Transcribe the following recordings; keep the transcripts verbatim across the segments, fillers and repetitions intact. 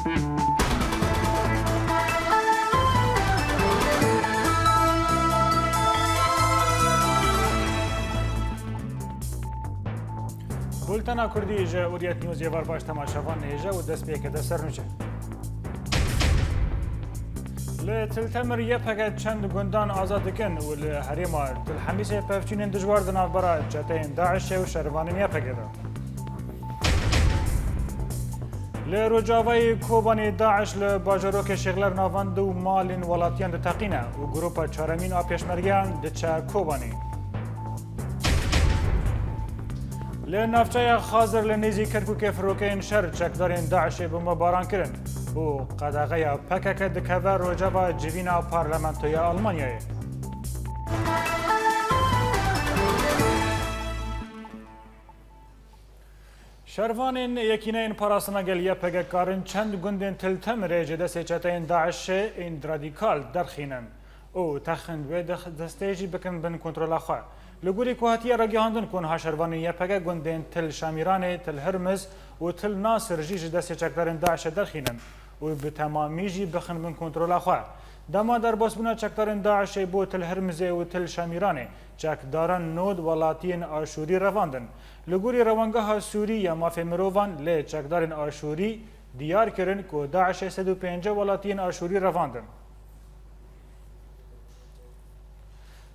Bultena Kurdî ji Uriyet News ê bar baş temaşevan nihêje û dest pê kete ser nûçe. Li Til Temir Y P G çend gundan azad dikin û li herêma Til Hemîsê pevçûnên dijwar di navbera çeteyên DAIŞê û şervanên Y P G de. Li rojavayê Kobanê DAIŞ li bajarokê Şêxler navend û malên welatiyan diteqîne û grupa çaremîn a pêşmergeyan diçe Kobanê. Li navçeya Xazir li nêzî Kerkûkê firokeyên şer çekdarên DAIŞê bombebaran kirin û qedexeya P K K dikeve rojeva civîna parlamentoya Almanyayê. Şervanên Yekîneyên Parastina Gel Y P G karin çend gundên Til Temirê ji destê çeteyên DAIŞê ên radîkal derxînin û texin wê dex-, destê jî bikin bin kontrola xwe. Li gorî ku hatiye ragihandin ku niha şervanên Y P G gundên Til Şamîranê, Til Hirmiz û Til Nasir jî ji destê çekdarên DAIŞê derxînin û bi temamî jî bixin bin kontrola xwe. Dema derbasbûna çekdarên DAIŞê bo Til Hirmizê û Til Şamîranê, çekdaran nod welatiyên Aşûrî revandin. Li gorî Rewangeha Sûrî ya Mafê Mirovan lê çekdarên Aşûrî diyar kirin ku DAIŞê sed û pêncî welatiyên Aşûrî revandin.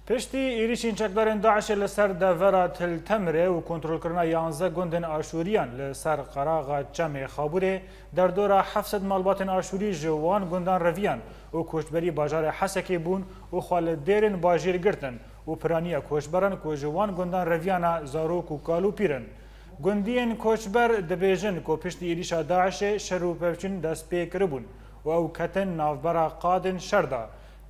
Piştî êrîşên çekdarên DAIŞê li ser devera Til Temirê û kontrolkirina yanzdeh gundên Aşûriyan li ser qeraxa Çemê Xabûrê, derdora heft sed malbatên Aşûrî ji wan gundan reviyan û koçberî bajarê Hesekê bûn û xwe li dêrên bajêr girtin û piraniya koçberan ku ji wan gundan reviyana zarok û kal û pîr in. Gundiyên koçber dibêjin ku piştî êrîşa DAIŞê şer û pevçûn dest pê kiribûn û ew ketin navbera qadên şer de.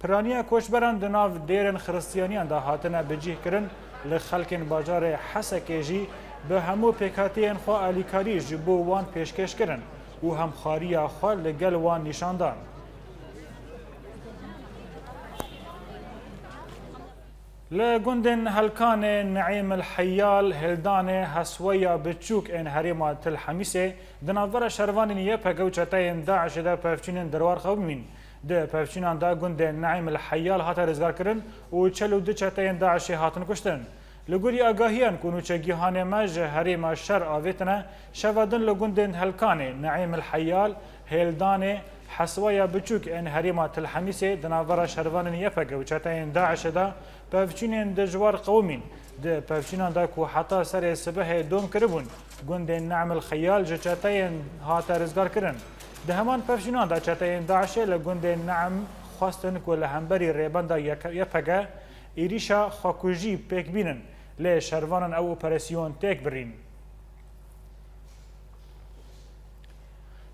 Piraniya koçberan di nav dêrên xiristiyaniyan de hatine bicîhkirin, li xelkên bajarê Hesekê jî bi hemû pêkhatiyên xwe alîkarî ji bo wan pêşkêş kirin û hemxwariya xwe li gel wan nîşan dan. Li gundên Helkanê, Neîm el Heyal, Hêldanê, Hesweya Biçûk ên herêma Til Hemîsê di navbera şervanên Y P G û çeteyên DAIŞê de pevçûnên derwar qewimîn. Di pevçûnan de gundê Neîm el Heyal hate rizgarkirin û çel û du çeteyên DAIŞê hatin kuştin. Li gorî agahiyan ku nûçegîhanê me ji herêma şer avêtine, şeva din li gundên Helkanê, Neîm el Heyal, Hêldanê, Heswaya Biçûk ên herêma Til Hemîsê di navbera şervanên Y P G û çeteyên DAIŞê de pevçûnên dijwar qewimîn. Di pevçûnan de ku heta serê sibehê dom kiribûn, gundên Ne'm el Xeyal ji çeteyên hate rizgarkirin. Di heman pevçûnan de çeteyên DAIŞê li gundên Ne'm xwestin ku li hemberî rêbenda Y P G êrîşa xwekujî pêk bînin, lê şervanan ew operasyon têk birîn.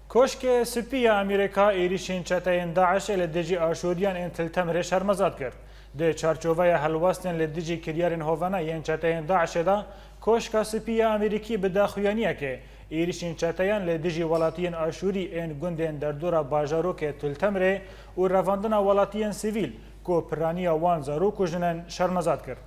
Koşkê Spî ya Amerîka êrîşên çeteyên DAIŞê li dijî Aşûriyan ên Til Temirê şermezar kir. Di çarçoveya helwestên li dijî kiryarên hovane yên çeteyên DAIŞê de, Koşka Spî ya Amerîkî bi daxuyaniyekê êrîşên çeteyan li dijî welatiyên Aşûrî ên gundên derdora bajarokê Til Temirê û revandina welatiyên sivîl ku piraniya wan zarok û jin in şermezar kir.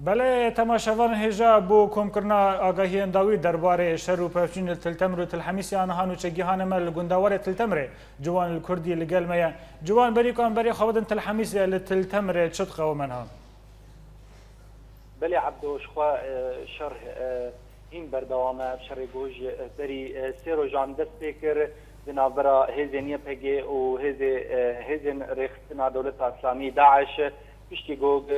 Belê, temaşevan hêja bo komkirina agahiyên dawî derbarê şer û pevçûn li Til Temir û Til Hemîsê aniha nûçegîhanê me li gundewarê Til Temirê, Ciwan li Kurdî li gel me ye. Ciwan, berî ku em berê xwe bidin Til Hemîsê, li Til Temirê çi diqewime niha? Belê Ebdo, ji xwe, e, şer, e, hîn berdewam e. Ev şerê ku ji, e, berî, e, sê rojan dest pê kir di navbera hêzên Y P G û hêzê, e, hêzên rêxistina Dewleta Îslamî, DAIŞ, piştî ku, e,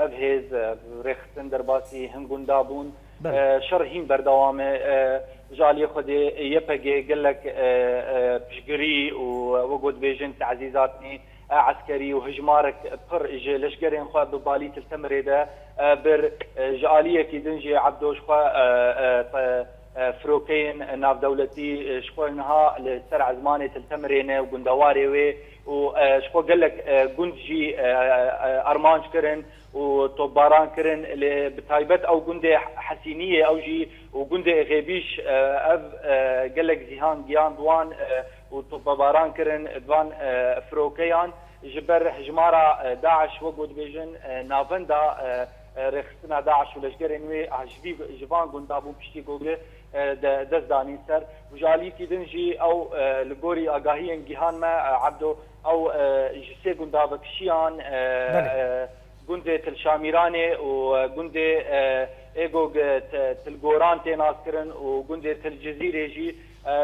ev hêz, e, rêxistin derbasî hin gunda bûn. Belê. E, şer hîn berdewam e. E, ji aliyê Xwedê Y P G gelek, e, e, piştgirî û, e, wek ku dibêjin tezîzatnî e, eskerî û hijmarek pir ji leşkerên xwe bi balî Til Temirê de, e, bir, e, ji aliyekî din jî Ebdo ji xwe, e, e, te-, e, firokeyên navdewletî, e, ji xwe niha li ser ezmanê Til Temirê ne û gundewarê wê û, e, ji xwe gelek, e, gund jî, e, e, armanc kirin û topbaran kirin. Lê bi taybet ew gundê Hesîniyê ew jî û gundê Xêbîş, e, ev, e, gelek zihan giyand wan, e, û topbebaran kirin di van, e, firokeyan. Ji ber hejmara, e, DAIŞ, wek ku dibêjin, e, navenda, e, e, rêxistina DAIŞ û leşgerên wê, e, ji vî, ji van gunda bûn piştî ku, e, de, dest danîn ser. Û ji aliyekî din jî ew, e, li gorî agahiyên gihan me, e, Ebdo, ew, e, ji sê gunda vekişiyan, e, Belê. e, gundê Til Şamîranê û, e, gundê, e, ê ku, e, Te-, Til Goran tê naskirin û gundê Til Cizîrê jî, e,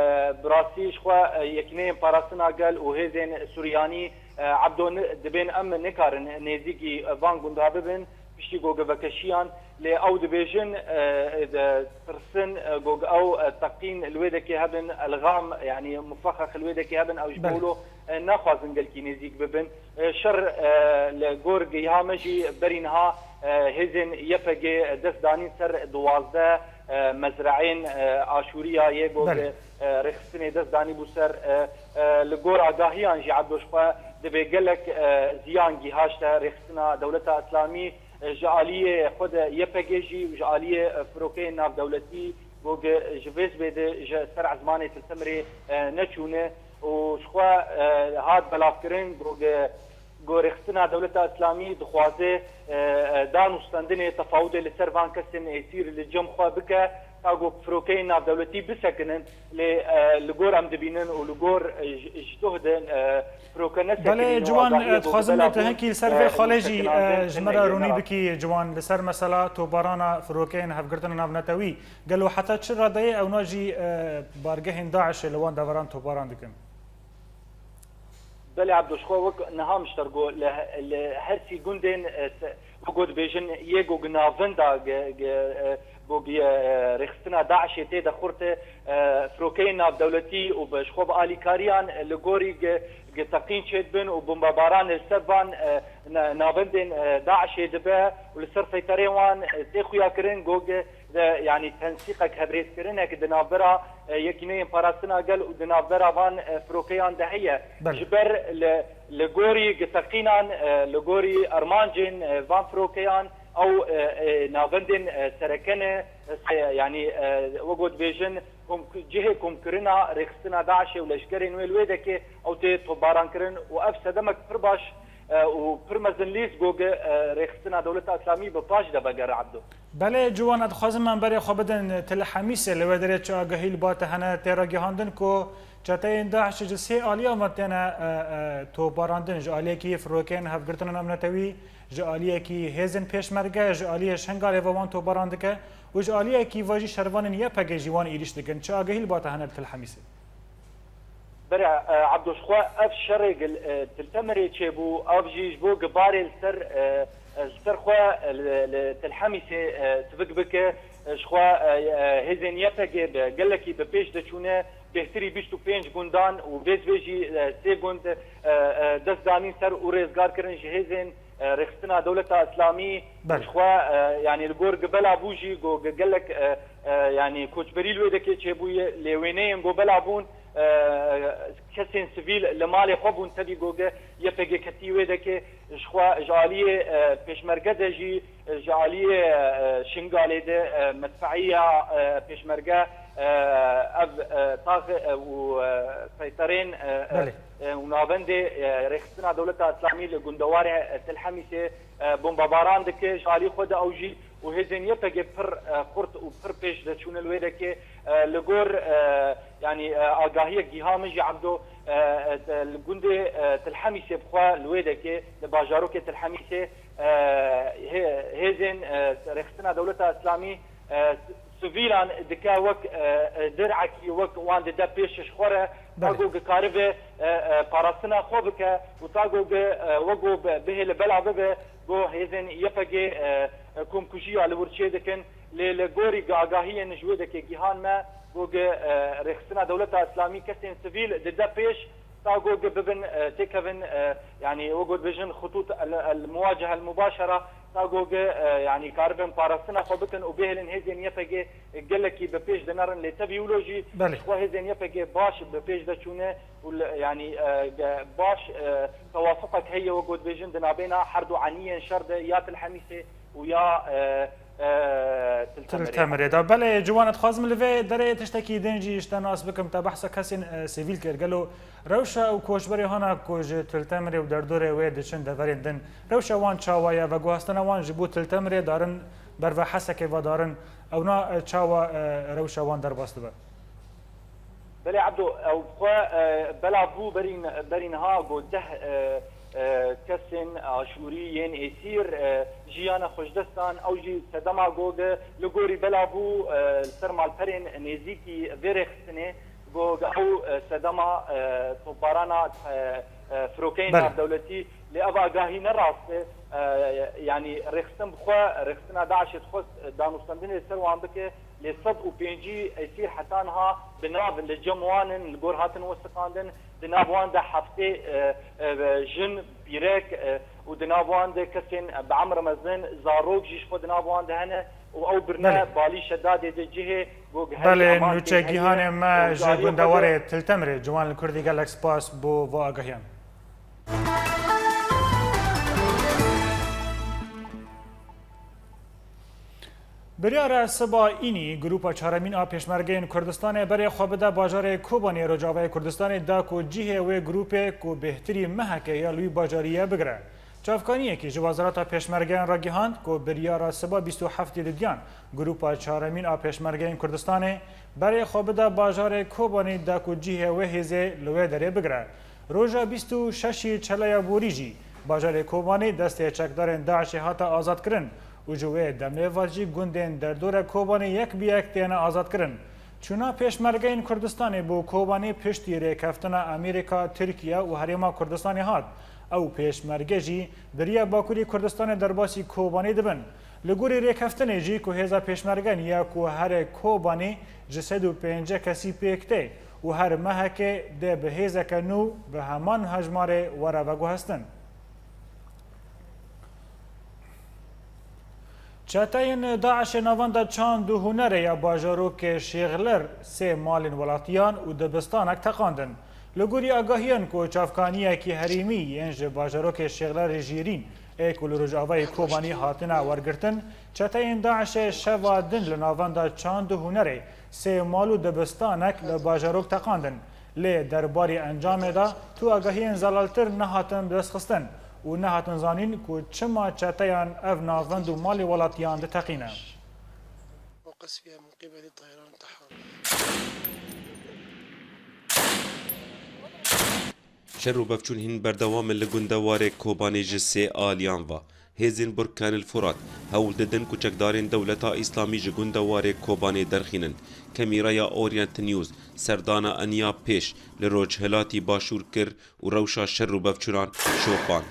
bi rastî ji xwe, e, yekîneyên parastina gel û hêzên Suryanî, e, Ebdo, ni-, dibên em nikarin nêzîkî van gunda bibin, piştî ku vekeşiyan, lê ew dibêjin, e, e, de, tirsin, e, ku ew, e, teqîn li wê dekê hebin, elxam, yanî mufexex li wê dekê hebin, ew ji Belê. bo wilo, e, naxwazin gelkî nêzîk bibin. E, şer, e, li gor giha me jî berî niha, e, hêzên Y P G dest danîn ser duwazdeh, e, mezreeyên, e, Aşûriya yê ku Belê. e, rêxistinê dest danî bû ser, e, e, li gor agahiyan jî Ebdo, ji xwe divê gelek, e, ziyan gihaşte rêxistina Dewleta Îslamî, e, ji aliyê xwe de Y P G jî û ji aliyê, e, firokeyên navdewletî ku ji vê zibê de ji ser ezmanê Til Temirê, e, neçûne û ji xwe, e, hat belavkirin ku, ku rêxistina Dewleta Îslamî dixwaze, e, e, dan û stendinê tefawudê li ser van kesên êsîr li cem xwe bike, ta ku firokeyên navdewletî bisekinin, lê, e, li gor em dibînin û li gor, e, ji, ji doh de, e, firoke nesekinin Belê, û Ciwan, agahiya e, ku dixwazim bila te bûn, hinkî li ser e, vê xalê jî, sekinandin e, ji me re tindê ronî nera. bikî, Ciwan, li ser mesela toparana firokeyên hevgirtina navnetewî. Gelo heta çi radeyê ewna jî, e, bargehên DAIŞê li wan deveran toparan dikin? Belê Ebdo, ji xwe wek niha min ji te re got, li, li her sî gundên, e, te, wek got dibêjin, yê ku gi navenda gi, gi, e, ku gi, e, rêxistina DAIŞê tê de xurt e, e, firokeyên navdewletî û bi, ji xwe bi alîkariyan, e, li gorî gi, gi teqîn çêdibin û bombebaran li ser van, e, na-, navendên, e, DAIŞê dibe û li ser seyterê wan, e, tê xuyakirin, ku gi, de, yanî tensîqek, hevrêzkirinek di navbera, e, yekîneyên parastina gel û di navbera van, e, firokeyan de heye. Belê. Ji ber li, li gorî gi teqînan, e, li gorî armancên, e, van firokeyan, ew, e, e, navendên, e, sereke ne, e, se-, yanî, e, wek got dibêjin, kom-, cihê komkirina rêxistina DAIŞê û leşkerên wê li wê dekê ew tê topbarankirin û ev sedemek pir baş, e, û pir mezin lîst goge, e, rêxistina Dewleta Îslamî bi paş de vegere, Ebdo. Belê, Ciwan, ez dixwazim em berê xwe bidin Til Hemîsê, li wê derê çi agahî li ba te hene, tê ragihandin ku çeteyên DAIŞê ji sê aliyan ve têne, e, e, topbarandin, ji aliyekî firokeyên hevgirtina navnetewî, ji aliyekî hêzên pêşmerge, ji aliyê Şengalê ve wan topbaran dike û ji aliyekî ve jî şervanên Y P G jî wan êrîş dikin. Çi agahî li ba te hene li Til Hemîsê? Bere, e, Ebdo, ji xwe ev şerê gi, e, Til Temirê çêbû, ev jî ji bo gibarê li ser, e, e, ji ser xwe, e, li, li Til Hemîsê, e, tivik bike, e, ji xwe, e, e, hêzên Y P G bi gelekî bi pêş de çûne, bêhtirî bîst û pênc gundan û vê zivê jî, e, sê gund, e, e, dest danîn ser û rêzgar kirin ji hêzên, e, rêxistina Dewleta Îslamî. Belê. Ji xwe, e, yanî li gor gi bela bû jî, go gi gelek, e, e, yanî koçberî li wê dekê çêbûye, lê wêneyên go bela bûn, e, kesên sivîl li malê xwe bûn, tevî go gi Y P G ketî wê dekê, ji xwe ji aliyê, e, pêşmerge de jî, e, ji aliyê, e, Şingalê de, e, medfeiya, e, pêşmerge, e, ev, e, tax, e, û, e, seyterên, e, e, Belê. e, û navendê, e, rêxistina Dewleta Îslamî li gundewarê, e, Til Hemîsê, e, bombebaran dike, ji alî xwe de ew jî û hêzên Y P G pir, e, xurt û pir pêş de çûne li wê dekê, e, li gor, e, yanî, e, agahiyek giha min jî Ebdo, e, e, li gundê, e, Til Hemîsê bi xwe li wê dekê, li bajarokê Til Hemîsê, e, hê-, hêzên, e, rêxistina Dewleta Îslamî, e, sivîlan dike wek, e, e, direkî, wek wan dide pêş ji xwe re, Belê. ta ku dikaribe, e, e, parastina xwe bike û ta ku, e, wek ku bi-, bihêle bela bibe, ku hêzên Y P G, e, e, komkujiya li wir çê dikin, lê li gorî agahiyên ji wê dekê gihan me, ku, e, rêxistina Dewleta Îslamî kesên sivîl dide pêş, ta ku bibin, e, têkevin, e, yanî wek ku dibêjin xutût el, el muwacehe el mubaşere, ta ku, e, yanî karibin parastina xwe bikin û bihêlin hêzên Y P G gelekî bi pêş de nerin, lê tevî wilo jî Belê. xwe hêzên Y P G baş bi pêş de çûne û li, yanî, e, ge-, baş, e, tewafuqek heye, wek ku dibêjin, di nabêna her du eniyên şer de, ya Til Hemîsê û ya, e, e, Til Til Temirê de. Belê, Ciwan, dixwazim li vê derê tiştekî din jî ji te nas bikim. Te behsa kesên, e, sivîl kir. Gelo rewşa û koçberê hana ku ji Til Temirê û derdorê wê diçin deverên din, rewşa wan çawa ye? Veguhastina wan ji bo Til Temirê darin, berve Hesekê ve darin, ewna, e, çawa, e, rewşa wan derbas dibe? Belê Ebdo, ew bi xwe, e, belav bû berî, berî niha ku deh, e, e, kesên aşûrî yên êsîr, e, jiyana xwe ji dest dan, ew jî sedema ku li gorî belav bû, e, li ser malperên nêzîkî vê rêxistinê, ku ew, e, sedema, e, toparana, e, e, firokeyên Belê. navdewletî, lê ev agahî ne rast e. E, yanî rêxistin bi xwe, rêxistina DAIŞê dixwest danûstendinê li ser wan bike, lê sed û pêncî esîr heta niha bi nav in, li cem wan in, li gor hatin westiqandin, di nav wan de heftê, e, e, jin, pîrek, e, û di nav wan de kesên bi emr mezin, zarok jî ji xwe di nav wan de hene û ew birine Belê. balî Şedadê di cihê ku herî Belê, eman tê nûçe heye gihanê me û ji zariyê xwe gundewarê de Til Temirê. Ciwan, li Kurdî gelek spas bo va agahiyan. Biryara siba înî, Grupa Çaremîn a Pêşmergeyên Kurdistanê berê xwe bide bajarê Kobanê Rojavayê Kurdistanê da ku cihê wê grûpê ku bêhtirî meheke ya li wî bajarî ye bigire. Çavkaniyekî ji Wezareta Pêşmergeyan re gihand ku biryara siba bîst û heftê didiyan Grupa Çaremîn a Pêşmergeyên Kurdistanê berê xwe bide bajarê Kobanê da ku cihê wê hêzê li wê derê bigire. Roja bîst û şeşê Çeleya Borî jî bajarê Kobanê destê çekdarên DAIŞê hate azadkirin û ji wê demê ve jî gundên derdora Kobanê yek bi yek têne azadkirin. Çûna pêşmergeyên Kurdistanê bo Kobanê piştî rêkeftina Amerîka, Tirkiye û Herêma Kurdistanê hat. Ew pêşmerge jî bi riya Bakurê Kurdistanê derbasî Kobanê dibin. Li gorî rêkeftinê jî ku hêza pêşmergen ya ku here Kobanê ji sed û pêncî kesî pêk tê û her mehekê dê bi hêzeke nû bi heman hejmarê were veguhestin. Çeteyên DAIŞê navenda çand û hunerê ya bajarokê Şêxler sê malên welatiyan û dibistanek teqandin. Li gorî agahiyên ku çavkaniyekî herêmî yên ji bajarokê Şêxlerê Jêrîn ê ku li rojavayê Kobanî hatine wergirtin, çeteyên DAIŞê şeva din li navenda çand û hunerê sê mal û dibistanek li bajarok teqandin. Lê derbarê encamê de tu agahiyên zelaltir nehatin destxistin û nehatin zanîn ku çima çeteyan ev navend û malê welatiyan diteqîne. وقصفها من قبل طيران تحرر. Şer û bevçûn hîn berdewam in li gundewarê Kobanê ji sê aliyan ve. Hêzên Burkan el Furat hewl didin ku çekdarên Dewleta Îslamî ji gundewarê Kobanê derxînin. Kamîraya Orient News serdana eniya pêş li rojhilatî başûr kir û rewşa şer û bevçûnan şopand.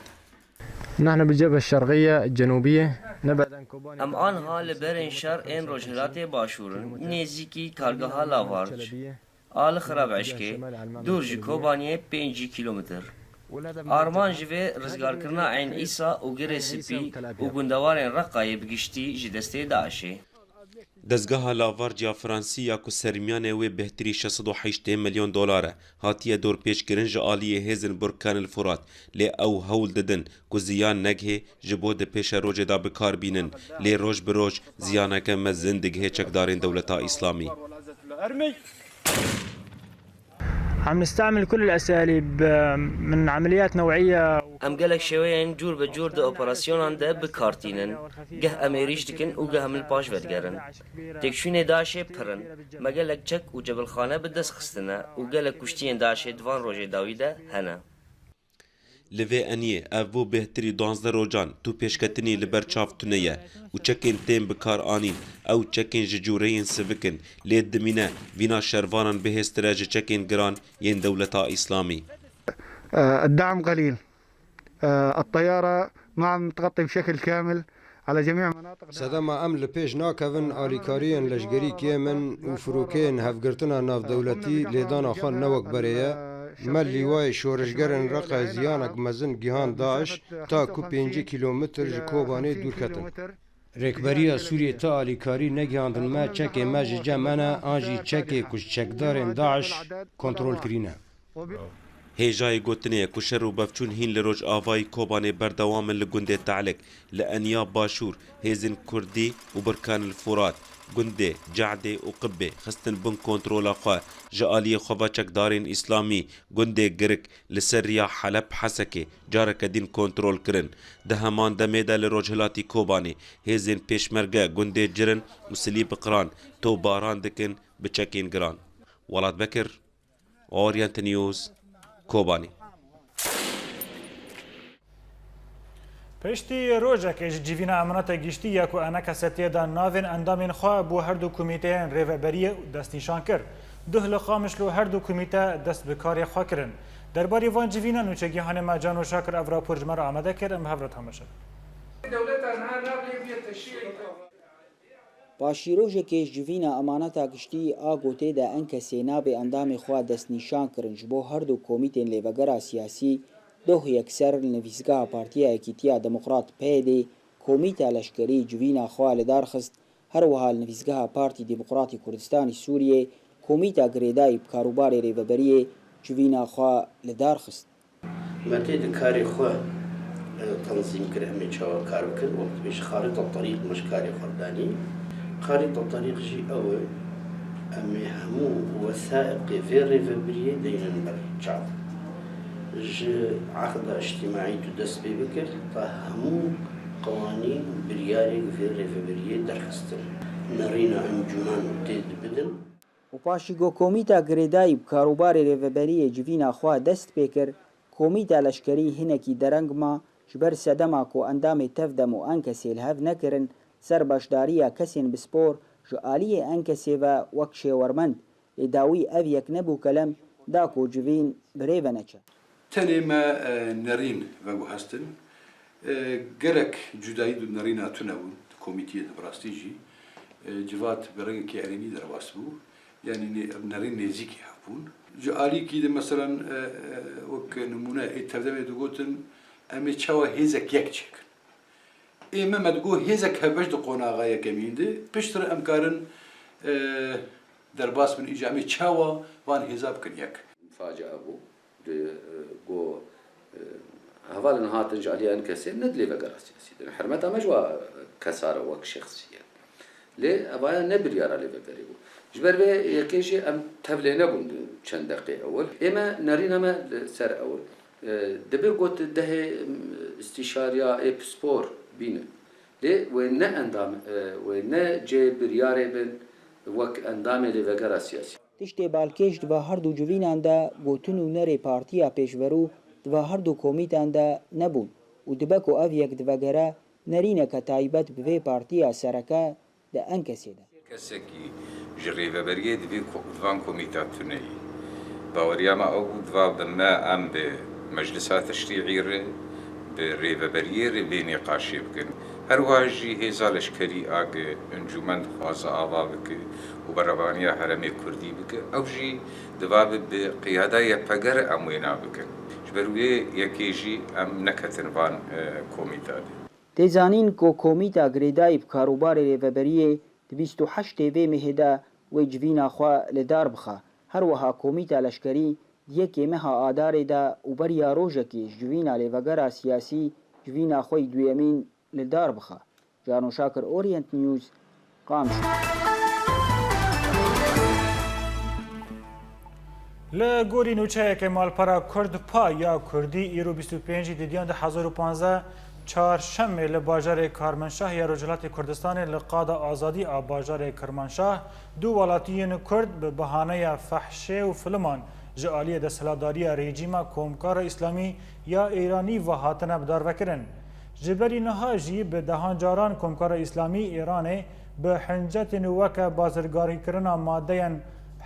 نحن بالجبهة الشرقية الجنوبية نبعد عن كوباني. Em anha li berên şer ên rojhilatê başûr in, nêzîkî kargeha Lavarc. A li Xirabişkê, dûr ji Kobaniyê pêncî kîlometr. Armanc ji vê rizgarkirina Eyn Îsa û Girê Spî û gundewarên Reqayê bi giştî ji destê DAIŞê. Dezgeha Lavarc ya Fransî ya ku sermiyanê wê bêhtirî şeş sed û heştê milyon dolar e, hatiye dorpêçkirin ji aliyê hêzên Burkan el Furat, lê ew hewl didin ku ziyan negihê ji bo di pêşerojê de bi kar bînin, lê roj bi roj ziyaneke mezin digihê çekdarên Dewleta Îslamî. عم نستعمل كل الأساليب، آه، من عمليات نوعية. Em gelek şêweyên cûr bi cûr di operasyonan de bi kar tînin. Geh em êrîş dikin û geh em li paş vedigerin. Têkçûnê DAIŞê pir in. Me gelek çek û cebilxane bi dest xistine û gelek kuştiyên DAIŞê di van rojê dawî de hene. Li vê eniyê ev bo bêhtirî duwazdeh rojan tu pêşketinî li ber çav tune ye û çekên tên bi kar anîn, ew çekên ji cûreyên sivik in, lê dimîne vîna şervanan bihêztir e ji çekên giran yên Dewleta Îslamî. آه، الدعم قليل. آه، الطيارة ما عم تغطي بشكل كامل على جميع مناطق داعش. Sedema em li pêş nakevin, alîkariyên leşgerî kêm in û firokeyên hevgirtina navdewletî lêdana xwe ne wek berê ye. Me lîwayê şoreşgerên Reqayê ziyanek mezin gihand DAIŞ, ta ku pêncî kîlometr ji Kobanê dûr ketin. Rêkberiya Sûriyê ti alîkarî negihandin me, çekê me ji cem me ne, an jî çekê ku ji çekdarên DAIŞ kontrol kirîne. Hêjayê gotinê ye ku şer û bevçûn hîn li rojavayî Kobanê berdewam in li gundê Te'lik, li eniya başûr, hêzên Kurdî û Birkan el Furat, Gundê Cehdê û Qibbê xistin bin kontrola xwe. Ji aliyê xwe ve çekdarên Îslamî gundê Girik li ser riya Heleb Hesekê careke din kontrol kirin. Di heman demê de li rojhilatî Kobanê hêzên pêşmerge gundê Cirin û Silî Biqran topbaran dikin bi çekên giran. Welat Bekir, Orient News, Kobanê. Piştî rojekê ji civîna emaneta giştî ya ku enekese tê de navên endamên xwe bo her du komîteyên rêveberiyê destnîşan kir, duh li Qamişlo her du komîte dest bi karê xwe kirin. Derbarê van civînan nûçegihanê me Cano Şakir ev rapor ji me re amade kir, em bi hev re temaşe bikin. Dewleta niha nabê biyete şiir. Paşîrojekê ji civîna emaneta giştî a ku tê de enkesê nabê endamê xwe destnîşan kirin ji bo her du komîtên lêvegera siyasî, doh yekser li nivîsgeha Partiya Yekîtiya Demokrat, P Y D, komîta leşkerî civîna xwe li dar xist, her wiha li nivîsgeha Partî Demokratî Kurdistanî Sûriyê komîta girêdayî bi karûbarê rêveberiyê civîna xwe li dar xist. Me tê di karê xwe, e, tenzîm kir, em ê çawa kar bikin. Wek dibêje xarîta terîq me ji karê xwe danî. Xarîta terîq jî ew e, em ê hemû wesaiqê vê rêvebiriyê deynin ber çav. Ji ehda îctimaî tu dest pê bike, ta hemû qewanîn û biryarên vê rêvebiriyê derxistin. Nerîna encûmen tê dibidin. Û paşî ku komîta girêdayî bi karûbarê rêveberiyê civîna xwe dest pê kir, komîta leşkerî hinekî dereng ma, ji ber sedema ku endamê tevdem û enkesê li hev nekirin, ser beşdariya kesên bi spor ji aliyê enkesê ve wek şêwermend, lê dawî ev yek nebû kelem da ku civîn bi rê ve neçe. Tenê me, e, nerîn veguhestin. E, gelek cudayî di nerîna tune bûn di komîtiyê de, bi rastî jî, e, civat bi rengekî erênî derbas bû. Yanî nê-, nerîn nêzîkî hev bûn. Ji alîkî de, meselen, e, e, wek nimûne ê tevdemê digotin, em ê çawa hêzek yek çêkin. Ê me, me digot hêzek hevbeş di qonaxa yekemîn de, piştre em karin, e, derbas bin, îca em ê çawa van hêza bikin yek. Facia bû. Di, e, go, e, hevalên hatin ji aliyê enkesê ne di lêvegera siyasî de ne. Hermeta me ji wa kesa re wek şexsiyet. Lê evaya ne biryara lêvegerê bû. Ji ber vê yekê jî em tevlê nebûn di çend deqê ewil. Ê me nerîna me li ser ewil. E, dibê got dehê, m, îstîşariya ê pispor bînin. Lê wê ne endam, e, wê ne cê biryarê bin wek endamê lêvegera siyasî. Tiştê balkêş di va her du civînan de gotin û nerê partiya pêşverû di va her du komîtan de nebûn û dibe ku ev yek divegere nerîneke taybet bi vê partiya sereke di enkesê de. Kesekî ji rêveberiyê di vê ko-, di van komîta tune yî. Baweriya me ew bû, di va bi me em bi Meclisa Teşrî'î re bi rêveberiyê re vê nîqaşê bikin. Her wiha jî hêza leşkerî a ge encûmen dixwaze ava bike û berevaniya herêmê kurdî bike, ew jî divabe bi qiyada Y P G re em wêna bikin. Ji ber wê yekê jî em neketin van, e, komîta de. Tê zanîn ku komîta girêdayî bi karûbarê rêveberiyê di bîst û heştê vê mehê de wê civîna xwe li dar bixe. Her wiha komîta leşkerî di yekê meha Adarê de û beriya rojekê ji civîna lêvegera siyasî civîna xwe yî duyemîn li dar bixe. Cano Şakir, Orient News, Qamişlo. Li gorî nûçeyeke malpera Kurd Pa ya Kurdî îro bîst û pêncî Didiyan du hezar û panzdeh, çarşemê li bajarê Karmenşah ya Rojhilatê Kurdistanê li qada azadî a bajarê Kirmanşah du welatiyên Kurd bi bahaneya fehşê û filiman ji aliyê desthilatdariya rejîma Komkara Îslamî ya Îranî ve hatine bidarvekirin. Ji berî niha jî bi dehan caran Komkara Îslamî Îranê bi hincetên weke bazirgarîkirina madeyên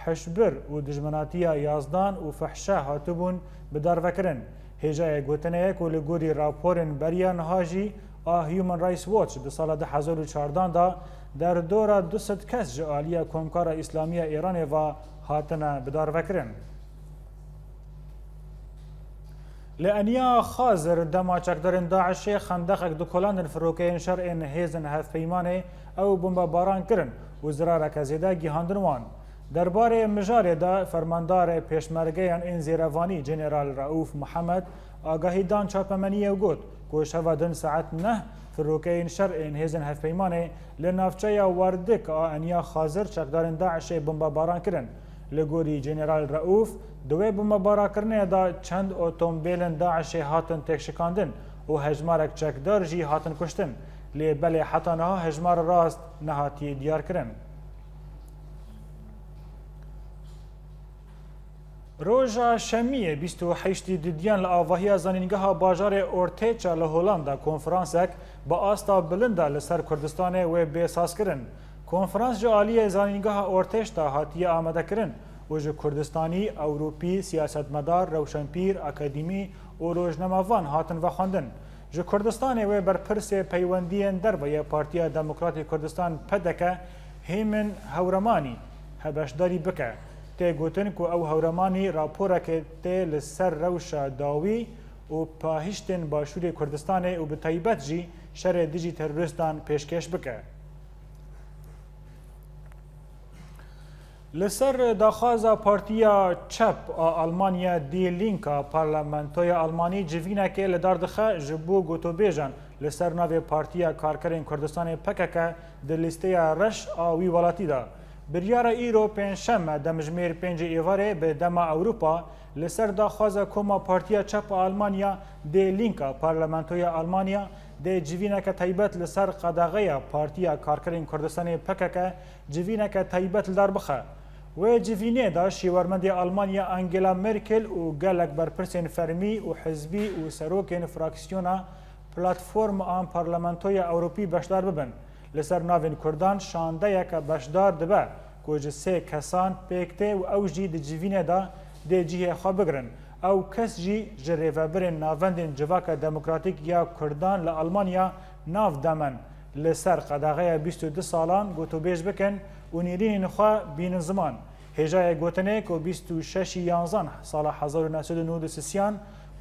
hişbir û dijminatiya yazdan û fehşe hatibûn bidarvekirin. Hêjayê gotinê ye ku li gorî raporên beriya niha jî a Human Rights Watch di sala du hezar û çardan de derdora du sed kes ji aliya Komkara Îslamî ya Îranê ve hatine bidarvekirin. Li Eniya Xazir dema çekdarên DAIŞê xendexek di kolandin firokeyên şer ên hêzên hevpeymanê ew bombebaran kirin û zirareke zêde gihandin wan. Derbarê mijarê de fermandarê pêşmergeyan ên Zêrevanî General Raûf Mihemed agahî dan çapemeniyê û got ku şeva din saet neh Firokeyên şer ên hêzên hevpeymanê li navçeya Werdik a Eniya Xazir çekdarên DAIŞê bombebaran kirin. Li gorî General Reûf, di wê bombebarakirinê de çend otombêlên DAIŞê hatin têkşikandin û hejmarek çekdar jî hatin kuştin. Lê belê heta niha hejmara rast nehatiye diyarkirin. Roja Şemiyê bîst û heştî Didiyan li avahiya zanîngeha bajarê Ortêça li Holanda konferansek bi asta bilind e li ser Kurdistanê wê bê sazkirin. Konferans ji aliyê zanîngeha Ortêç de hatiye amadekirin û ji Kurdistanî, Ewropî, siyasetmedar, rewşenpîr, akademî û rojnamevan hatin vexwendin. Ji Kurdistanê wê berpirsê peywendiyên derve yê Partiya Demokratî Kurdistan, P D K, Hêmin Hewremanî, he beşdarî bike. Tê gotin ku ew Hewremanî raporekê tê li ser rewşa dawî û pahiştên Başûrê Kurdistanê û bi taybet jî şerê dijî terorîstan pêşkêş bike. Li ser daxwaza Partiya Çep a Almanya Die Linke a Parlamentoya Almanî civînekê li dar dixe ji bo gotobêjan li ser navê Partiya Karkerên Kurdistanê P K K di lîsteya reş a wî welatî de. Biryara îro pêncşeme demjimêr pêncê êvarê bi dema Ewropa li ser daxwaza koma Partiya Çep a Almanya Die Linke a Parlamentoya Almanya dê civîneke taybet li ser qedexeya Partiya Karkerên Kurdistanê P K K civîneke taybet li dar bixe. Wê civînê de şêwermendê Almanya Angela Merkel û gelek berpirsên fermî û hizbî û serokên fraksiyona Platforma an Parlamentoya Ewropî beşdar bibin. Li ser navên Kurdan şandeyeke beşdar dibe ku ji sê kesan pêk tê û ew jî di civînê de dê cihê xwe bigirin. Ew kes jî ji rêvebirên Navendên Civaka Demokratîk ya Kurdan li Almanya nav demen li ser qedexeya bîst û du salan gotûbêj bikin û nêrînên xwe bînin ziman. Hêjayê gotinê ku bîst û şeşî yanzan sala hezar û neh sed û nod û sisiyan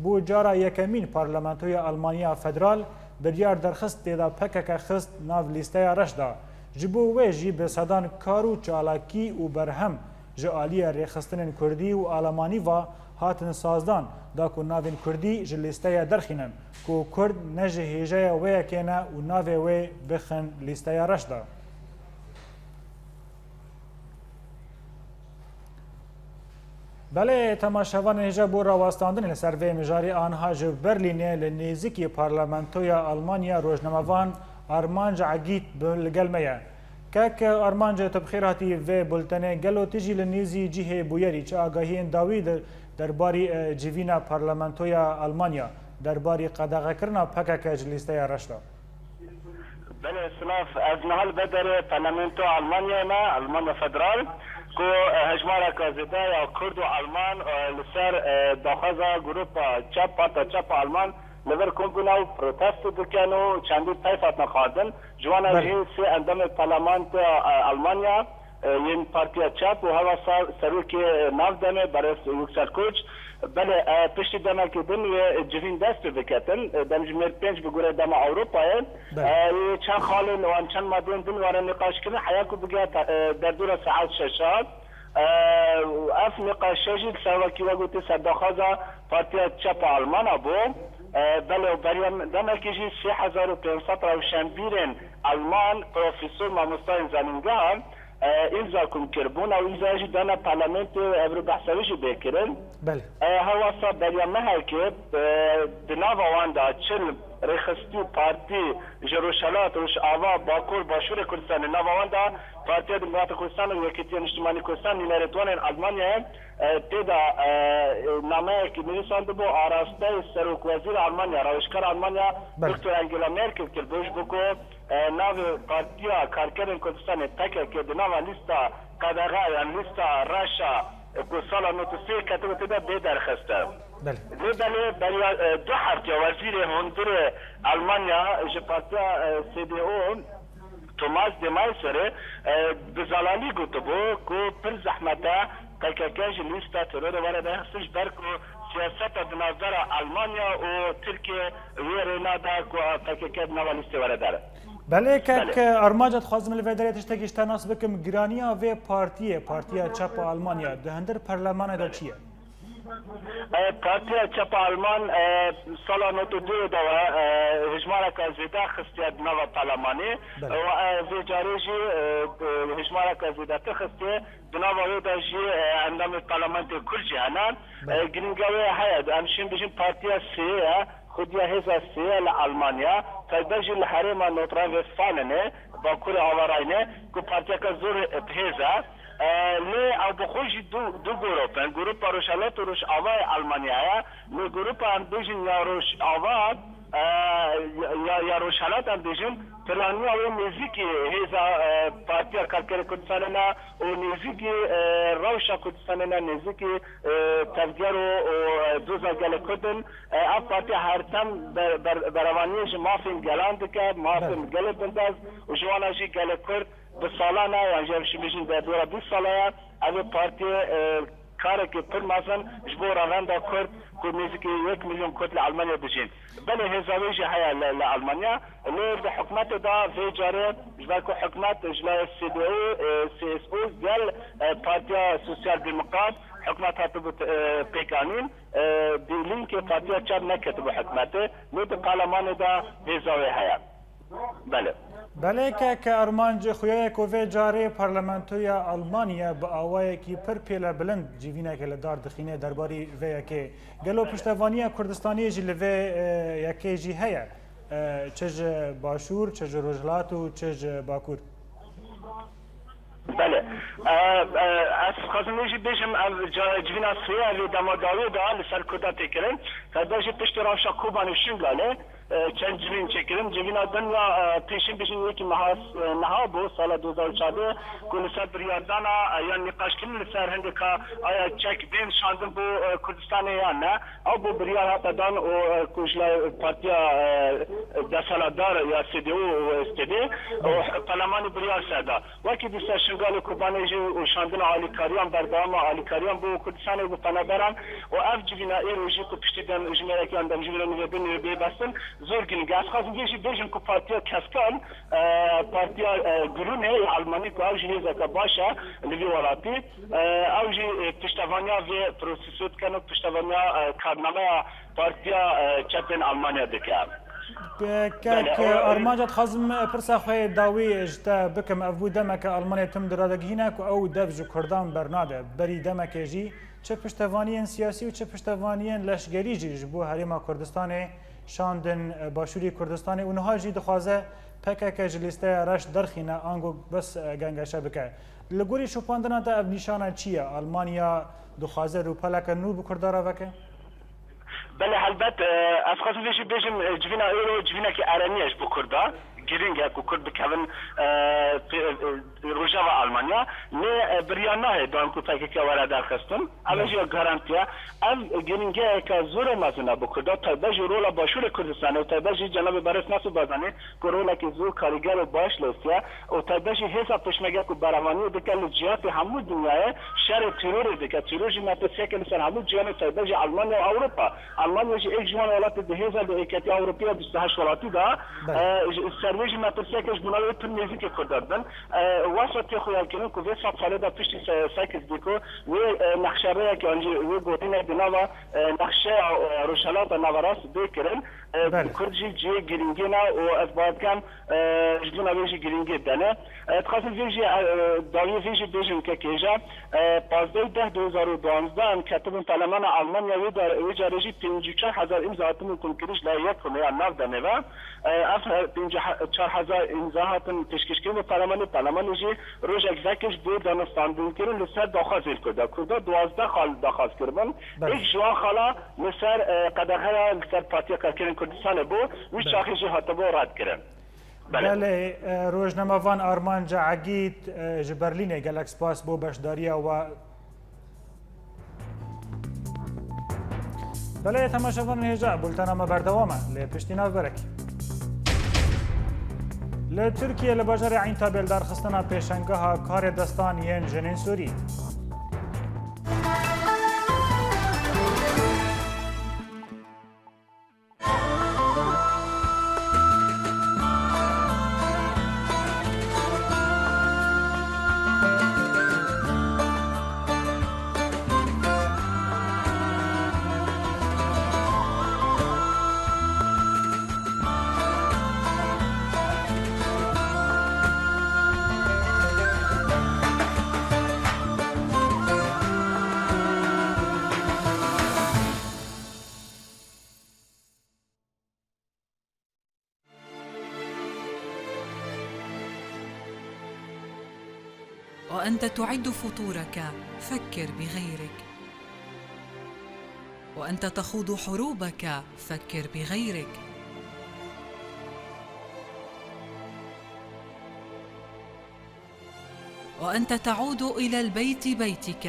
bû cara yekemîn Parlamentoya Almanya Federal biryar derxist tê de P K K xist nav lîsteya reş de. Ji bo wê jî bi sedan kar û çalakî û berhem ji aliyê rêxistinên kurdî û alamanî ve hatin sazdan da ku navên kurdî ji lîsteya derxînin ku kurd ne ji hêjaya wê yekê ne û navê wê bixin lîsteya reş de. Belê, temaşevanên hêja bo rawestandinê li ser vê mijarê aniha ji Berlînê li nêzîkî Parlamentoya Almanya rojnamevan Armanc Egît bi li gel me ye. Kek Armanc, tu bi xêr hatî vê bultenê. Gelo tu jî li nêzî cihê bûyerî çi agahiyên dawî di derbarî, e, civîna Parlamentoya Almanya derbarî qedexekirina P K K ji lîsteya reş de? Belê, silav. Ez niha li ber derê Parlamento Almanyayê me, Almanya Federal, ku, e, hejmareka zêde ya Kurd û Alman, e, li ser, e, daxwaza grupa çep, Parta Çep a Alman li vir kom bûne û protesto dikin û çendî peyv hatine xwarin. Ji wan re Belê. jî sê endamê Parlamento, e, Almanya, e, yên Partiya Çep û hewasa serokê, e, nav demê Beres Yüksel Koç. Belê, e, piştî demekê din wê civîn dest pê biketin. E, demjimêr pênc bi gorê dema Ewropayê. Belê. E, wê çend xalên wan, çend madeyên din were nîqaş kirin, heya ku bigiheta, e, derdora saet şeşan. E, û ev nîqaşe jî li ser wekî we gotî ser daxwaza Partiya Çep a Almana bû. E, belê, û beriya demekê jî sê hezar û pênc sed rewşenbîrên Alman, profesor, mamostayên zanîngehan, e, îmza kom kiribûn, ew îmzaya jî dane parlamentê û ev rê behsa wê jî bê kirin. Belê. E, hewasa beriya mehekê, e, di nava wan de çil rêxistî partî ji Rojhelat, Rojava, Bakur, Başûrê Kurdistanê, nava wan de Partiya Demokratîk Kurdistan û Yekîtiya Niştimanî Kurdistan, nînerêtwanên Almanyayê, e, tê de, e, nameyek nivîsandibû, arasteyê Serokwezîra Almanya, Rewişkara Almanya, Belê. Doktor Angela Merkel kiribû, ji bo ku e, navê Partiya Karkerên Kurdistanê, P K K, di nava lîsta qedexe yan lîsta reş a, e, ku sala nod û sê ketibû tê de bê derxistin. Belê. Lê belê beriya, e, du heftiya wezîrê hundirê Almanya ji partiya, e, C D U, Thomas de Maysere, e, bi zelalî gotibû ku pir zehmet e P K K ji lîsta terorê were derxistin, ji ber ku siyaseta di navbera Almanya û Tirkiye wê rê nade ku P K K di nava lîstê were der. Belê, kek Belê. Armanc, dixwazim li vê derê tiştekî ji te nas bikim. Giraniya vê partiyê, Partiya Çep a Almanya, di hundir perlemanê de çi ye? E, Partiya Çepa Alman, e, sala nod û duyê de we, e, hejmareke zêde xistiye di nava parlemanê. Belê. E, we, e, vê carê jî, e, e, hejmareke zêdetir xistiye. Di nava wê de jî, e, endamê parlamentê Kurd jî hene. Belê. E, girîngiya wê heye. Em şên bijîn partiya sê ye, xwediya hêza sê ye li Almanya. Taybet jî li herêma Nordrhein-Westfalenê, Bakurê Ava Rheinê, ku partiyeke zor bi hêz e. E, lê ew bi xwe jî du, du grûp in. Grûpa Rojhelat û Rojavayê Almanyayê. Lê grûpa em bêjin ya Rojava, e, ya, ya Rojhelat em bêjin, piraniya wê nêzîkî hêza, e, Partiya Karkerê Kurdistanê ne û nêzîkî, e, rewşa Kurdistanê ne, nêzîkî, e, tevger û, û, e, doza gelê Kurd in. E, ev partiya her dem ber-, ber-, berevaniyê ji mafên gelan dike, mafên Belê. gelê bindest û ji wana jî gelê Kurd bi salan e, yan jî em şibîjin derdora bîst sala ye. Ev ê partiyê, e, karekê pir mezin ji bo revenda Kurd, ku nêzîkî yek milyon Kurd li Almanya dijîn. Belê hêza wê jî heye li, li Almanya. Lê di hikûmetê de vê carê, ji ber ku hikûmet ji layê C D U, e, C S U gel, e, Partiya Sosyal Demokrat hikûmet hatibû, e, pêkanîn, e, Die Linke Partiya Çep neketibû hikûmetê. Lê di parlemanê de hêza wê heye. Belê. Belê keke Armanc, xuya ye ku vê carê parlamentoya Almanya bi awayekî pir pêlebilind civînekê li dar dixîne derbarî vê yekê. Gelo Belê. piştevaniya Kurdistaniyê jî li vê, e, yekê jî heye? E, çi ji başûr, çi ji rojhilat û çi ji bakur? Belê. E, e, ez dixwazim wê jî bêjim, ev ca-, civîna sê ye, ev ê dema dawî de li ser Kurda tê kirin. Taybet jî piştî rewşa Kobanê û Şingalê, e, çend civîn çêkirin. Civîna din ya, e, pêşîn bêjin yekî meha, e, niha bû, sala du hezar û çardeh, ku li ser biryardana, e, yan nîqaşkirin li ser hindeka aya çek bên şandin bo, e, Kurdistanê yan ne. Ew bû biryar hate dan û, e, ku ji lay partiya, e, desthilatdar ya C D U û S P D û parlemanê biryar ser da. Wekî dîsa Şingalê Kobanê jî û şandina alîkariyan, berdewama alîkariyan bo Kurdistanê û bo penaberan û ev civîna îro jî ku piştî dem ji mêrekî yan dem ji mêrê nivê bin nivê bê bestin zor girîng e. Ez xwazim vê jî bêjim ku partiya Keskan, e, partiya, e, Grûnê ya Almanî ku ew jî hêzeke baş e li vî welatî, e, ew jî, e, piştevaniya vê prosesê dikin û piştevaniya, e, karnameya partiya, e, çepên Almanya dike. Kek Belê, o, Armanca, dixwazim pirsa xwe yê dawî ji te bikim. Ev bû demeke Almanya tim diradigihîne ku ew dev ji Kurdan bernade. Berî demekê jî çi piştevaniyên siyasî û çi piştevaniyên leşgerî jî ji bo Herêma Kurdistanê şandin, e, Başûrê Kurdistanê û niha jî dixwaze P K K ji lîsteya reş derxîne ango bes, e, gengeşe bike. Li gorî şopandina te ev nîşana çi ye? Almanya dixwaze rûpeleke nû bi Kurda re veke? Belê, helbet, e, ez xwazim vê jî bêjim, e, civîna îro civînekî erênî ye ji bo Kurda. Girîng e ku Kurd bikevin, e, pê-, e, Rojava Almanya. Lê, e, biryar nahê dan ku P K K were derxistin. Ev Belê. jî ya garantiye. Ev girîngiyeke zor e mezin e bo Kurda. Taybet jî rola Başûrê Kurdistanê û taybet jî cenabê Berêz Mesûd Barzanî ku rolekî zor karîger û baş lêstiye. û taybet jî hêza pêşmerge ku berevaniyê dike li cihatê hemû dinyayê şerê terorê dike. Teror jî metirsiyeke li ser hemû cîhanê, taybet jî Almanya û Ewropa. Almanya jî êk ji wan welatê di hêza li Êketiya Ewropiya bîst û heşt welatî de, Belê. e, ji, ser wê jî metirsiyeke ji bona wê pir nêzîkê Kurda dibin. E, wesa tê xuyakirin ku vê sed salê de piştî se-, sekiz bî ku wê, e, nexşerêyeke an jî wê gorînek di nava, e, nexşeya, e, Rojhelata Naverast bê kirin. E, Belê. Kurd jî cihê girîngê ne û ez bawer dikim, e, ji dûna wê jî girîngê dene. E, dixwazim vê jî, e, dawiyê vê jî bêjim kek hêja, e, pazdeh deh du hezar û duwazdeh em ketibin parlemana Almanya, wê dar-, wê carê jî pêncî û çar hezar îmza hatibin komkirin ji layê yek komeya nav demê ve. E, ev, e, pêncî û çar hezar îmza hatin pêşkêşkirin bi parlemanê, parlemanê jî rojek vekir ji bo danûstandinkirin li ser daxwazên Kurda. Kurda duwazdeh xal daxwaz kiribin. Belê. Êk ji wan xala li ser, e, qedexeya li ser Partiya Karkerên Kurdistanê bû, wî Belê. çaxê jî hatibû redkirin. Belê. Belê, e, rojnamevan Armanca Egîd, e, ji Berlînê gelek spas bo beşdariya we. Belê, temaşevanên hêja, bultena me berdewam e, lê piştî navberek. Li Tirkiye li bajarê Eyntabê li darxistina pêşangeha karê destan yên jinên Sûrî. وأنت تعد فطورك، فكر بغيرك. وأنت تخوض حروبك، فكر بغيرك. وأنت تعود إلى البيت بيتك،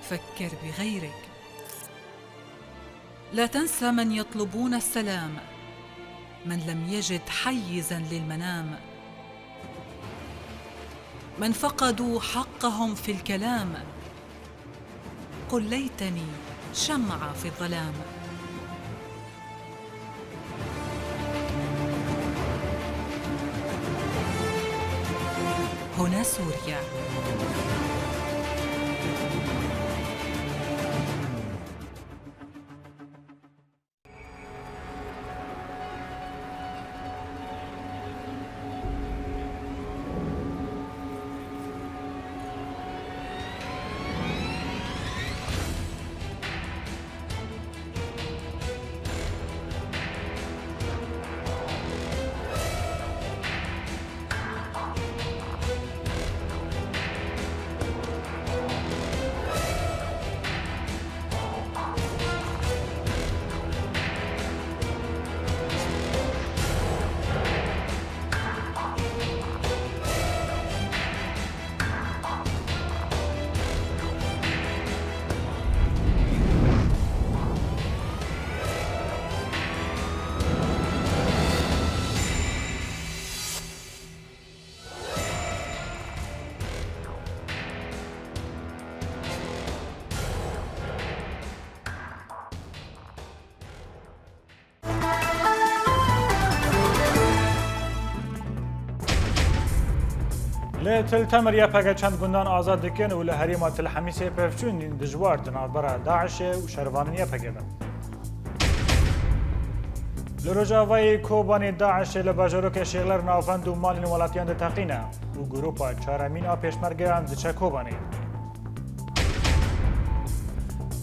فكر بغيرك. لا تنسى من يطلبون السلام، من لم يجد حيزا للمنام، من فقدوا حقهم في الكلام. قل ليتني شمعة في الظلام. هنا سوريا. Li Til Temir Y P G çend gundan azad dikin û li herêma Til Hemîsê pevçûn dijwar di navbera DAIŞê û şervanên Y P G de. Li Rojavayê Kobanê DAIŞê li bajarokê Şêxler navend û malên welatiyan diteqîne û grûpa çaremîn a pêşmergeyan diçe Kobanê.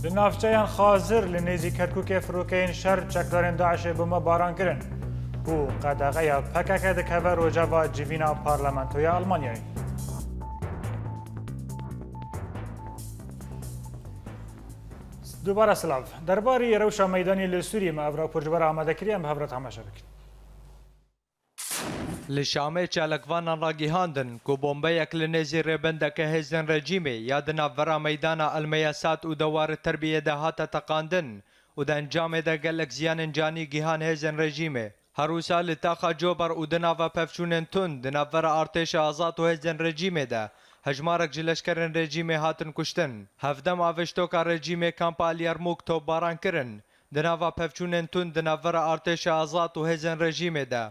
Li navçeyan Xazir li nêzî Kerkûkê firokeyên şer çekdarên DAIŞê bombe baran kirin û qedexeya P K K dikeve rojeva civîna Parlamentoya Almanyayê. Dubare silav. Derbarî rewşa meydanî li Sûriyê me ev rapor ji we re amade kiriye, em bi hev re temaşe bikin. Li Şamê çalakvanan ragihandin ku bombeyek li nêzî rêbendeke hêzên rejîmê ya di navbera meydana El Meyasat û dewar Terbiyê de hate teqandin û di encamê de gelek ziyanên canî gihan hêzên rejîmê. Her wisa li taxa Cober û di nava pevçûnên tund di navbera artêşa azad û hêzên rejîmê de hejmarek ji leşkerên rejîmê hatin kuştin. Hevdem avêştoka rejîmê kampa El Yermûk topbaran kirin. Di nava pevçûnên tund di navbera artêşa azad û hêzên rejîmê de.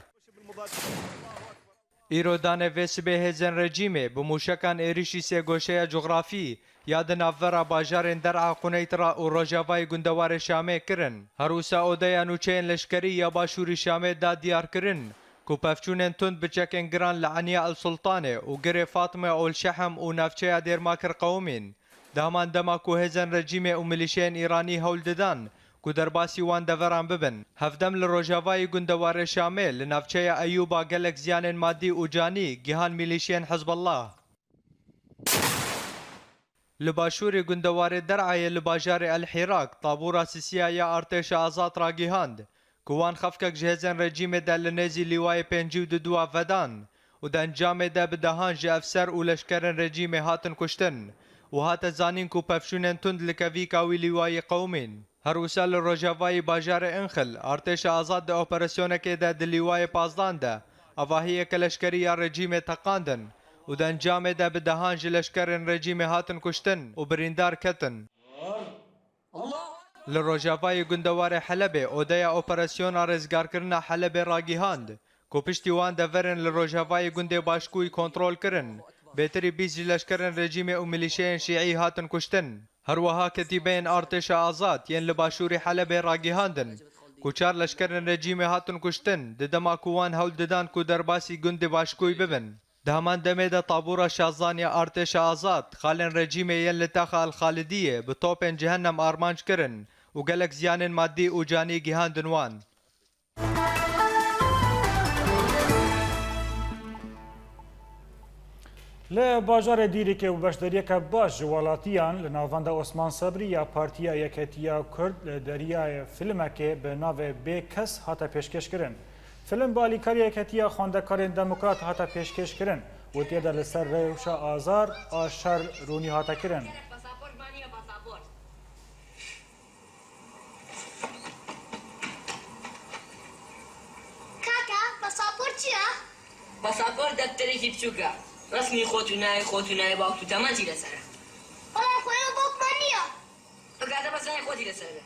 Îro danê vê sibê hêzên rejîmê bi mûşekan êrîşî sêgoşeya cografî ya di navbera bajarên Der'a, Quneytra û rojavayê gundewarê Şamê kirin. Her wisa odeya nûçeyên leşkerî ya başûrî Şamê da diyarkirin ku pevçûnên tund bi çekên giran li Eniya El Sultanê û Girê Fatime û El Şehem û navçeya Dêrmakir qewimîn. Di heman dema ku hêzên rejîmê û milîşeyên Îranî hewl didan ku derbasî wan deveran bibin, hevdem li rojavayî gundewarê Şamê li navçeya Eyûba gelek ziyanên madî û canî gihan milîşiyên Hizbullah. Li başûrê gundewarê Der'ayê li bajarê El Hîrak tabûra sisiya ya artêşa azad ragihand ku wan xefkek ji hêzên rejîmê de li nêzî lîwayê pêncî û duduwa vedan û di encamê de bi dehan ji efser û leşkerên rejîmê hatin kuştin û hate zanîn ku pevçûnên tund li kevîka wî lîwayî qewimîn. Her wisa li rojavayî bajarê Inxil, artêşa azad di operasyonekê de di lîwayê pazdan de avahiyeke leşkerî ya rejîmê teqandin û di encamê de bi dehan ji leşkerên rejîmê hatin kuştin û birîndar ketin. Li rojavayê gundewarê Helebê odeya operasyona rêzgarkirina Helebê ragihand ku piştî wan deverên li rojavayê gundê Başkûyî kontrol kirin, bêtirî bîst ji leşkerên rejîmê û milîşeyên şîî hatin kuştin. Her wiha ketîbeyên artêşa azad yên li başûrê Helebê ragihandin ku çar leşkerên rejîmê hatin kuştin, di dema ku wan hewl didan ku derbasî gundê Başkûyî bibin. Di heman demê de tabûra şazdan ya artêşa azad, xalên rejîmê yên li taxa El Xalidiyê bi topên cehennem armanc kirin û gelek ziyanên madî û canî gihandin wan. Li bajarê Dîrikê û beşdariyeke baş ji welatiyan li navenda Osman Sebrî ya Partiya Yeketiya Kurd li deriyayê filmekê bi navê Bê Kes hate pêşkêşkirin. Film bi alîkariya Yeketiya Xwendekarên Demokrat hate pêşkêşkirin û tê de li ser rewşa azar a şer rûnî hate kirin. Kaka, pasaport çi ye? Pasaport defterekî biçûk e. Resmî xwe û nayê xwe û nayê bak û teman jî li ser e. Wela xwe û bak me niye. Bikate bes nayê xwe jî li ser be.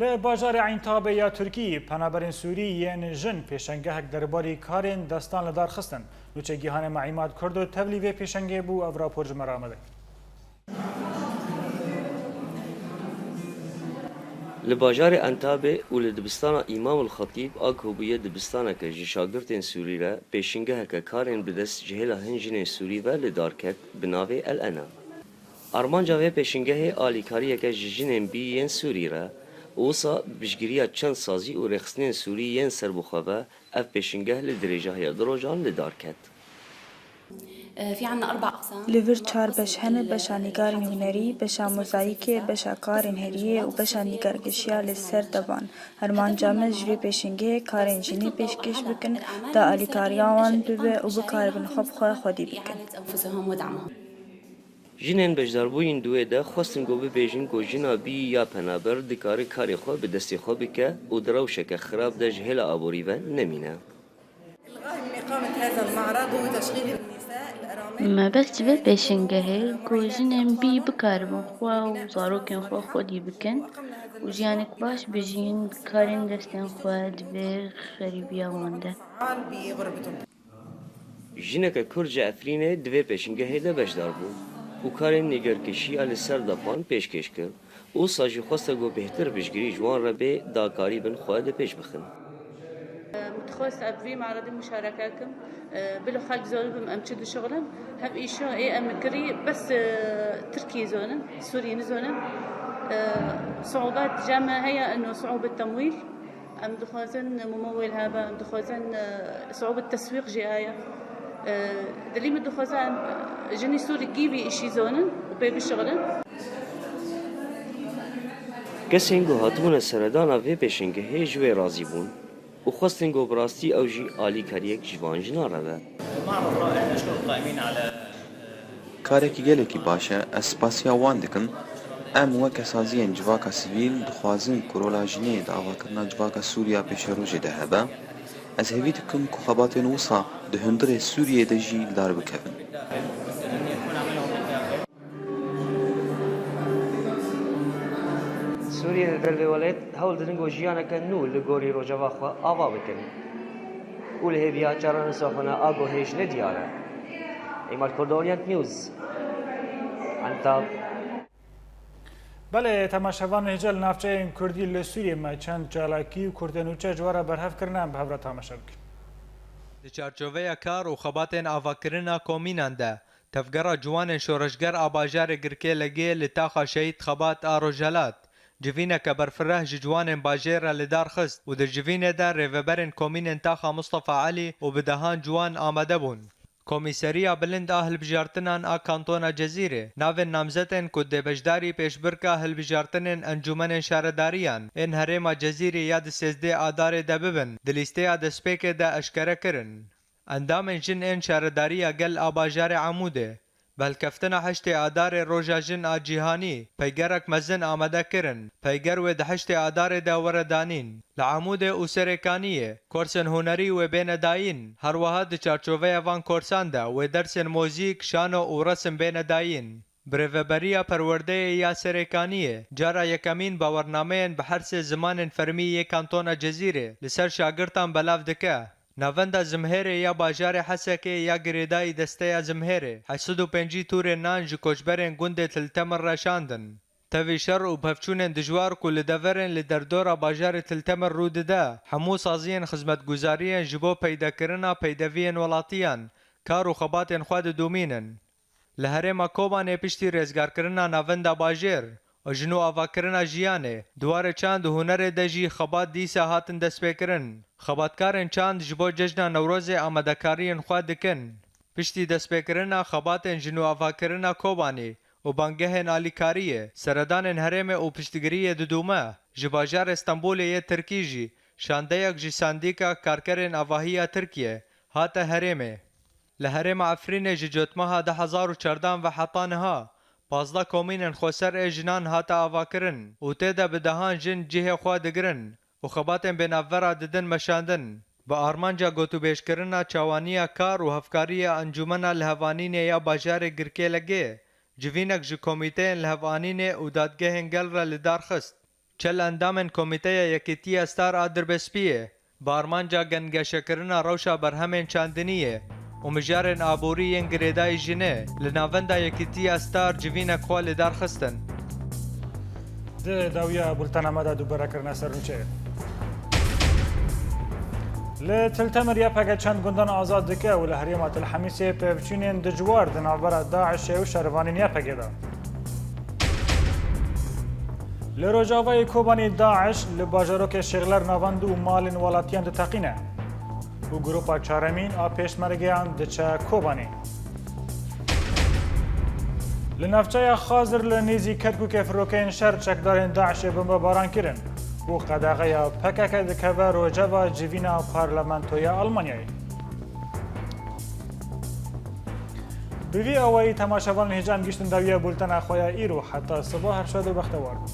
Li bajarê Entabê ya Tirkî, penaberên Sûrî yên jin pêşengehek derbarî karên destan li dar xistin. Nûçe Gîhanê me Îmad Kurdo tevlî vê pêşengê bû, ev rapor ji me re amade. Li bajarê Entabê û li dibistana Îmam el Xetîb a ku bûye dibistaneke ji şagirtên Sûrî re pêşingeheke karên bi dest ji hêla hin jinên Sûrî ve li dar ket bi navê El Ena. Armanca vê pêşingehê alîkariyeke ji jinên bî yên Sûrî re û wisa piştgiriya çend sazî û rêxistinên Sûrî yên serbixwe ve ev pêşingeh li dirêja heya du rojan li dar ket. في عنا أربع أقسام. Li vir çar beş hene, beşa nîgarên hunerî, beşa mozayîkê, beşa karên heriyê û beşa nîgarkişiya li ser devan. Armanca me ji vê pêşengehê karên jinî pêşkêş bikin, da alîkariya wan bibe û bikaribin xwe bi xwe xwedî bikin. Jinên beşdarbûyîn di wê de xwestin ku bibêjin ku jina bîyî ya penaber dikare karê xwe bi destê xwe bike û di rewşeke xirab de ji hêla aborî ve nemîne. Mebest ji vê pêşengehê ku jinên bî bikaribin xwe û zarokên xwe xwedî bikin û jiyanek baş bijîn, bikarên destên xwe di vê xerîbiya wan de. Jineke Kurd ji Efrînê di vê pêşingehê de beşdar bû û karên nîgarkêşiya li ser depan pêşkêş kir. Wisa jî xweste ku bêhtir piştgirî ji wan re bê da karîbin xwe di pêş bixin. Dixwest ev vî meredî muşareke kim. Bilo xelk zonibim em çi dişixulin. Hev îşo ê em kirî bes Tirkî zonin, Sûrî nizonin. Siûbet cem heye eno siûbet temwîl. Em dixwazin mumewil hebe, em dixwazin siûbet teswîq jî heye. Dilî min dixwaze em jinî Sûrî gîvî îşî zonin û pê bişixulin. Kesên ku hatibûne seredana vê pêşengehê ji wê razî bûn û xwestin ku bi rastî ew jî alîkariyek ji van jinan re be. Karekî gelekî baş e, ez spasiya wan dikim. Em weke saziyên civaka sivîl dixwazin ku rola jinê di avakirina civaka Sûriya pêşerojê de hebe. Ez hêvî dikim ku xebatên wisa di hundirê Sûriyê de jî li dar bikevin. Sûriyên li dervê welêt hewl didin ku jiyaneke nû li gorî rojeva xwe ava bikin û li hêviya çarenûsa xwe ne a ku hêj ne diyar e. Îmad Kurdo, Orient News, Entab. Belê, temaşevan hêja li navçeyên Kurdî li Sûriyê me çend çalakî û kurtên nûçe ji we re berhev kirine, em bi hev re temaşe bikin. Di çarçoveya kar û xebatên avakirina komînan de, Tevgera Ciwanên Şoreşger a bajarê Girkê Legê li taxa Şehîd Xebat a Rojhelat, civîneke berfireh ji ciwanên bajêr re li dar xist û di civînê de rêveberên komînên taxa Mustafa Elî û bi dehan ciwan amade bûn. Komîseriya Bilind a Hilbijartinan a Kantona Cezîrê, navên namzetên ku dê beşdarî pêşbirka hilbijartinên Encûmenên Şaredariyan ên Herêma Cezîrê ya di sêzdeh Adarê de bibin, di lîsteya destpêkê de eşkere kirin. Endamên jin ên şaredariya gel a bajarê Amûdê, bi helkeftina heştê Adarê Roja Jin a Cîhanî, peygerek mezin amade kirin. Peyger wê di heştê Adarê de were danîn. Li Amûdê û Serêkaniyê, korsên hunerî wê bêne dayîn. Her wiha di çarçoveya van korsan de wê dersên mozîk, şano û resim bêne dayîn. Bi rêveberiya perwerdeyê ya Serêkaniyê, cara yekemîn bawernameyên bi her sê zimanên fermî yê Kantona Cezîrê li ser şagirtan belav dike. Navenda Zimhêrê ya bajarê Hesekê ya girêdayî Desteya Zimhêrê, heşt sed û pêncî tûrên nan ji koçberên gundê Til Temir re şandin. Tevî şer û pevçûnên dijwar ku li deverên li derdora bajarê Til Temir rû dide, hemû saziyên xizmetguzariyên ji bo peydekirina peydeviyên welatiyan, kar û xebatên xwe didomînin. Li herêma Kobanê piştî rêzgarkirina navenda bajêr, jin û avakirina jiyanê, di warê çand û hunerê de jî xebat dîsa hatin destpêkirin. Xebatkarên çand ji bo cejna Newrozê amadekariyên xwe dikin. Piştî destpêkirina xebatên jinûavakirina Kobanî û bangehên alîkariyê, seredanên herêmê û piştgiriyê didûme, ji bajarê Stenbolê yê Tirkî jî şandeyek ji Sendîka Karkerên Avahiya Tirkiyê hate herêmê. Li herêma Efrînê ji cotmeha du hezar û çardan ve heta niha pazdeh komînên xweser ê jinan hate avakirin û tê de bi dehan jin cihê xwe digirin û xebatên bi navbera didin meşandin. Bi armanca gotûbêjkirina çawaniya kar û hevkariya Encûmena Lihevhanînê ya Bajarê Girkêlegê, civînek ji komîteyên lihevhanînê û dadgehên gel re li dar xist. Çel endamên Komîteya Yekîtiya Star a Dirbêspiyê, bi armanca gengeşekirina rewşa berhemên çandiniyê û mijarên aborî yên girêdayî jinê, li Navenda Yekîtiya Star civînek xwe li dar xistin. Di dawiya bultena me de dubare kirine ser nûçeyê. Li Til Temir Y P G çend gundan azad dike û li herêma Til Hemîsê pevçûnên dijwar di navbera DAIŞê û şervanên Y P G de. Li Rojavayê Kobanê DAIŞ li bajarokê Şêxler navend û malên welatiyan diteqîne û grupa çaremîn a pêşmergeyan diçe Kobanê. Li navçeya Xazir li nêzî Kerkûkê firokeyên şer çekdarên DAIŞê bombebaran kirin û qedexeya P K K dikeve rojeva civîna Parlamentoya Almanyayê. Bi vî awayî temaşevanên hêja em gihîştin dawiya bultena xwe ya îro. Heta siba her şad û bextewar bin.